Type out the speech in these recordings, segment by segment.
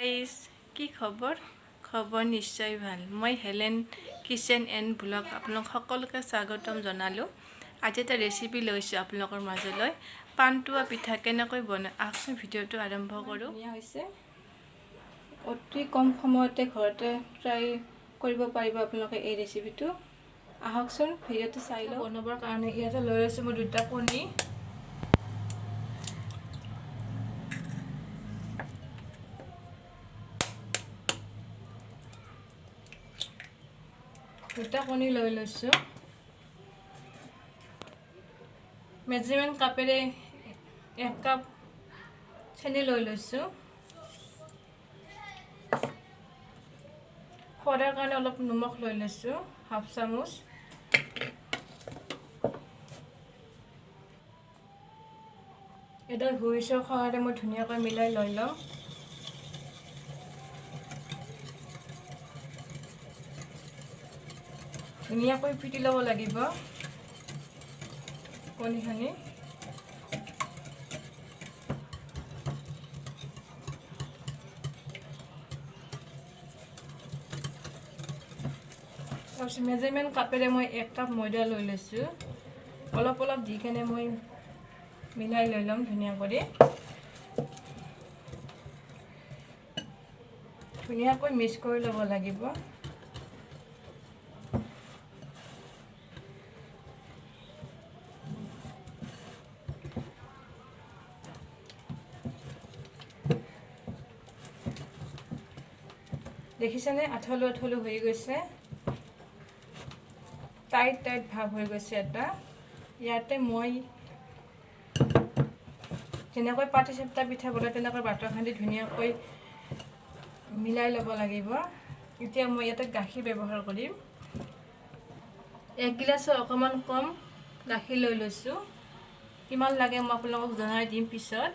Guys, কি খবৰ? খবৰ নিশ্চয় ভাল। মই হেলেন কিচেন এণ্ড ব্লগ আপোনালোক সকলোকে স্বাগতম জনালোঁ। আজি এটা ৰেচিপি লৈছোঁ আপোনালোকৰ মাজলৈ, পানটোৱা পিঠা কেনেকৈ বনায়। আহকচোন, ভিডিঅ'টো আৰম্ভ কৰোঁ। ধুনীয়া হৈছে। অতি কম সময়তে ঘৰতে ট্ৰাই কৰিব পাৰিব আপোনালোকে এই ৰেচিপিটো। আহকচোন, ভিডিঅ'টো চাই লওঁ। বনাবৰ কাৰণে ইয়াতে লৈ লৈছোঁ মই দুটা কণী, দুটা কণী লৈ লৈছোঁ। মেজাৰমেণ্ট কাপেৰে 1 কাপ চেনি লৈ লৈছোঁ। সোৱাদৰ কাৰণে অলপ নিমখ লৈ লৈছোঁ, হাফ চামুচ। এডাল হুইচৰ সহায়তে মই ধুনীয়াকৈ মিলাই লৈ ল'ম। ধুনীয়াকৈ ফিটি ল'ব লাগিব কণীখিনি। তাৰপিছত মেজাৰমেণ্ট কাপেৰে মই 1 কাপ ময়দা লৈ লৈছোঁ। অলপ অলপ দি কেনে মই মিলাই লৈ ল'ম ধুনীয়া কৰি। ধুনীয়াকৈ মিক্স কৰি ল'ব লাগিব। দেখিছেনে, আঠলো আঠলো হৈ গৈছে, টাইট টাইট ভাৱ হৈ গৈছে এটা। ইয়াতে মই যেনেকৈ পাতি চেপ্টা পিঠা বনাই, তেনেকৈ বাটাৰখান্দি ধুনীয়াকৈ মিলাই ল'ব লাগিব। এতিয়া মই ইয়াতে গাখীৰ ব্যৱহাৰ কৰিম। এক গিলাচৰ অকণমান কম গাখীৰ লৈ লৈছোঁ। কিমান লাগে মই আপোনালোকক জনাই দিম পিছত।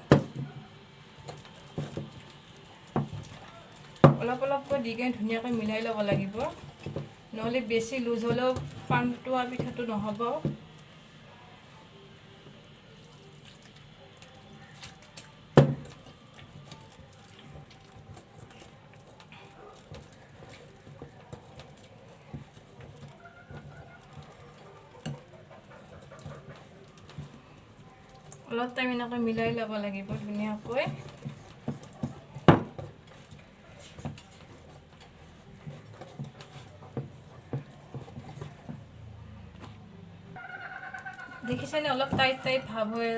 অলপ অলপকৈ দি কেনে ধুনীয়াকৈ মিলাই ল'ব লাগিব, নহ'লে বেছি লুজ হ'লেও পানটোৱা পিঠাটো নহ'ব। অলপ টাইম এনেকৈ মিলাই ল'ব লাগিব ধুনীয়াকৈ। দেখিছেনে, অলপ টাইট টাইট ভাৱ হৈ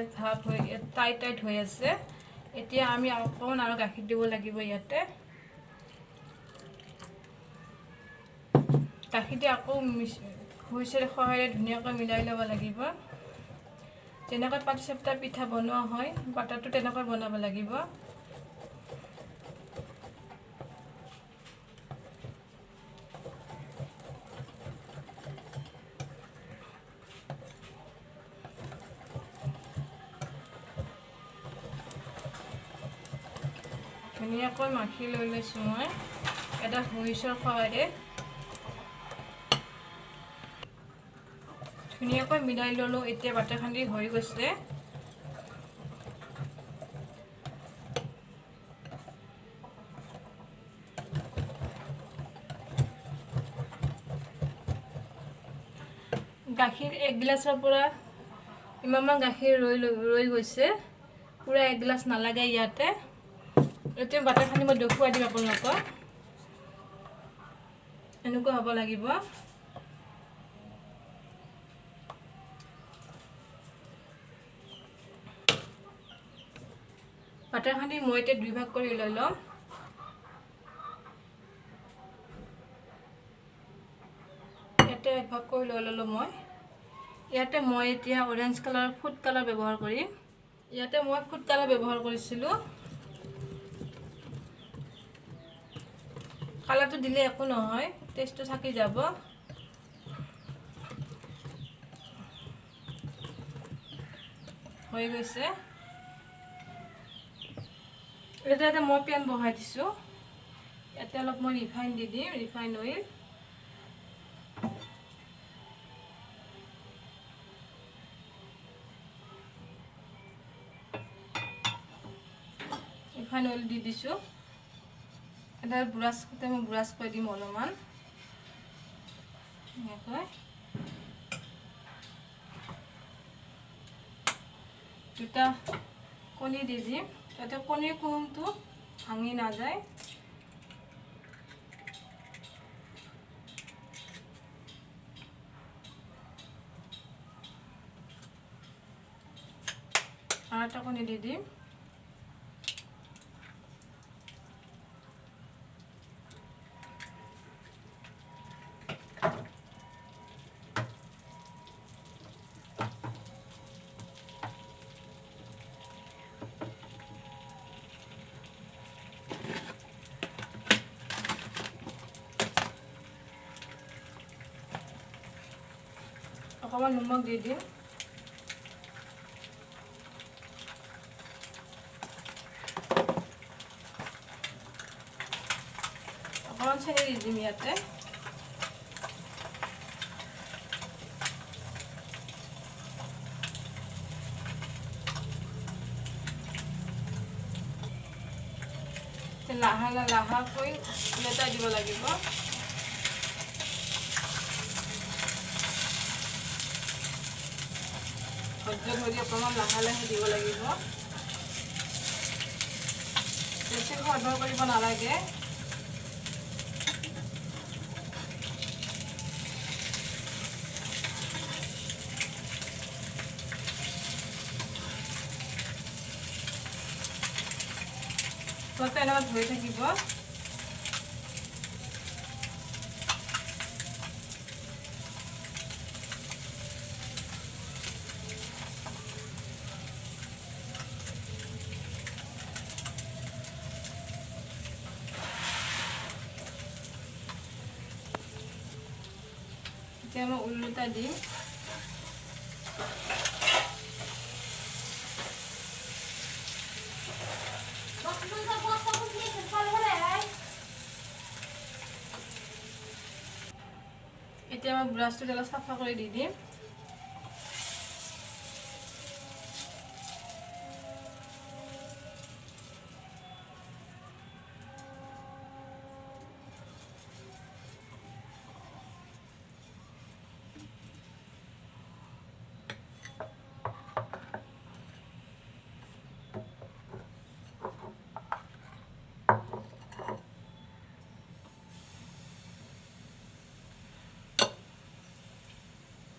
টাইট টাইট হৈ আছে। এতিয়া আমি অকণমান আৰু গাখীৰ দিব লাগিব ইয়াতে। গাখীৰ দি আকৌ হুইচেৰ সহায়েৰে ধুনীয়াকৈ মিলাই ল'ব লাগিব। যেনেকৈ পাটিচেপ্টা পিঠা বনোৱা হয়, বাটাৰটো তেনেকৈ বনাব লাগিব। ধুনীয়াকৈ মাখি লৈ লৈছোঁ মই এটা হুইচৰ সহায়েৰে। ধুনীয়াকৈ মিলাই ল'লোঁ। এতিয়া বাটাৰখান্দি হৈ গৈছে। গাখীৰ 1 গিলাচৰ পৰা ইমানমান গাখীৰ ৰৈ ৰৈ গৈছে। পূৰা 1 গিলাচ নালাগে ইয়াতে। এতিয়া বাটাৰখানি মই দেখুৱাই দিম আপোনালোকক। এনেকুৱা হ'ব লাগিব। বাটাৰখানি মই এতিয়া দুই ভাগ কৰি লৈ ল'ম। ইয়াতে এক ভাগ কৰি লৈ ল'লোঁ মই। ইয়াতে মই এতিয়া অৰেঞ্জ কালাৰ ফুড কালাৰ ব্যৱহাৰ কৰিম। ইয়াতে মই ফুড কালাৰ ব্যৱহাৰ কৰিছিলোঁ। কালাৰটো দিলে একো নহয়, টেষ্টটো থাকি যাব। হৈ গৈছে। ইয়াতে এটা মই পেন বহাই দিছোঁ। ইয়াতে অলপ মই ৰিফাইন দি দিম, ৰিফাইন অইল। ৰিফাইন অইল দি দিছোঁ। এডাল ব্ৰাছ, মই ব্ৰাছ কৰি দিম অলপমান এনেকৈ। দুটা কণী দি দিম, যাতে কণীৰ কুহুমটো ভাঙি নাযায়। আৰু এটা কণী দি দিম। অকণমান নিমখ দি দিম। অকণমান চেনি দি দিম ইয়াতে। লাহে লাহেকৈ লেটাই দিব লাগিব। ধৈৰ্য ধৰি অকণমান লাহে লাহে দিব লাগিব, বেছি খৰধৰ কৰিব নালাগে। এনেকুৱা ধৰি থাকিব। এতিয়া মই ওলোটা দিম। এতিয়া মই ব্ৰাছটো অলপ চাফা কৰি দি দিম।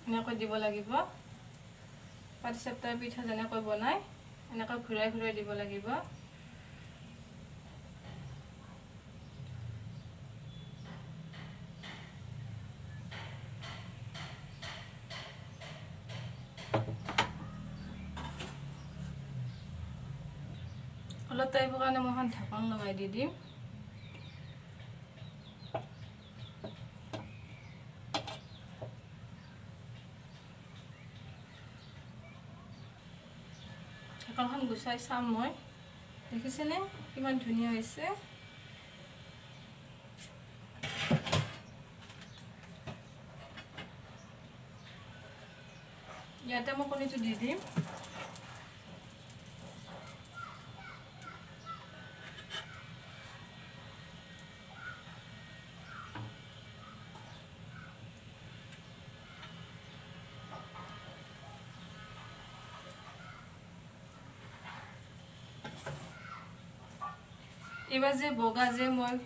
এনেকৈ দিব লাগিব। পাটিসাপটা পিঠা যেনেকৈ বনায় এনেকৈ ঘূৰাই ঘূৰাই দিব লাগিব। অলপ টাইমৰ কাৰণে মই এখন ঢাকন লগাই দি দিম। ঢাকনখন গুচাই চাম মই। দেখিছেনে কিমান ধুনীয়া হৈছে। ইয়াতে মই কণীটো দি দিম। এইবাৰ যে বগা যে মই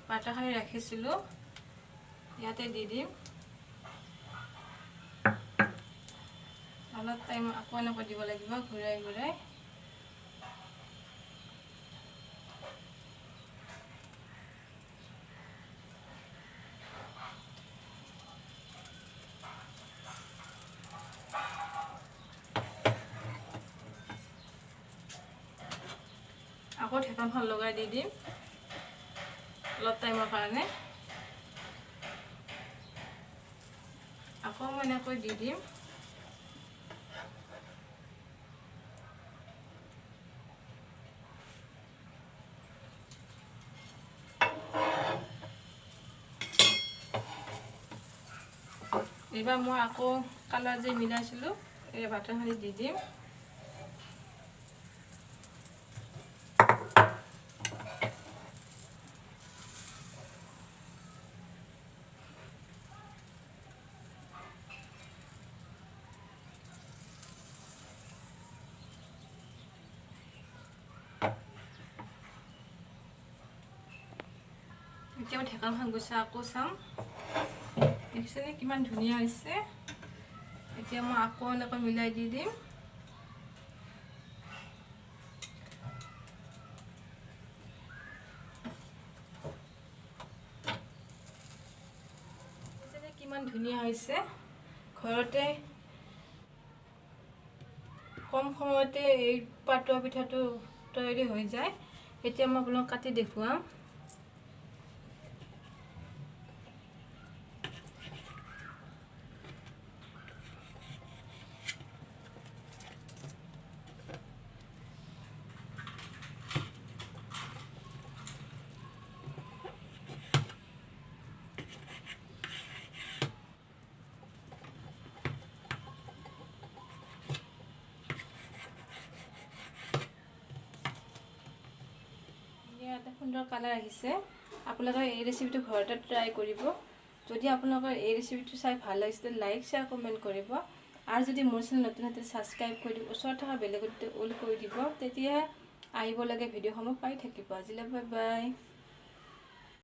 বাটাৰখিনি ৰাখিছিলোঁ ইয়াতে দি দিম। অলপ টাইম আকৌ এনেকৈ দিব লাগিব ঘূৰাই ঘূৰাই। আকৌ ঢাকনখন লগাই দি দিম অলপ টাইমৰ কাৰণে। আকৌ মই এনেকৈ দি দিম। এইবাৰ মই আকৌ কালাৰ যে মিলাইছিলোঁ এই বাটাৰখিনি দি দিম। এতিয়া মই ঢেকনখন গুচাই আকৌ চাম। দেখিছেনে কিমান ধুনীয়া হৈছে? এতিয়া মই আকৌ এনেকৈ মিলাই দি দিম। দেখিছেনে কিমান ধুনীয়া হৈছে? ঘৰতে কম সময়তে এই পাতোৱা পিঠাটো তৈয়াৰী হৈ যায়। এতিয়া মই আপোনাক কাটি দেখুৱাম। এটা সুন্দৰ কালাৰ আহিছে। আপোনালোকে এই ৰেচিপিটো ঘৰতে ট্ৰাই কৰিব। যদি আপোনালোকৰ এই ৰেচিপিটো চাই ভাল লাগিছে, লাইক, শ্বেয়াৰ, কমেণ্ট কৰিব। আৰু যদি মোৰ চেনেল নতুন হয়, ছাবস্ক্ৰাইব কৰি দিব, ওচৰত থকা বেলেগতে অল কৰি দিব, তেতিয়া আহিবলগীয়া ভিডিঅ'সমূহ পাই থাকিব। আজিলৈ বাই বাই।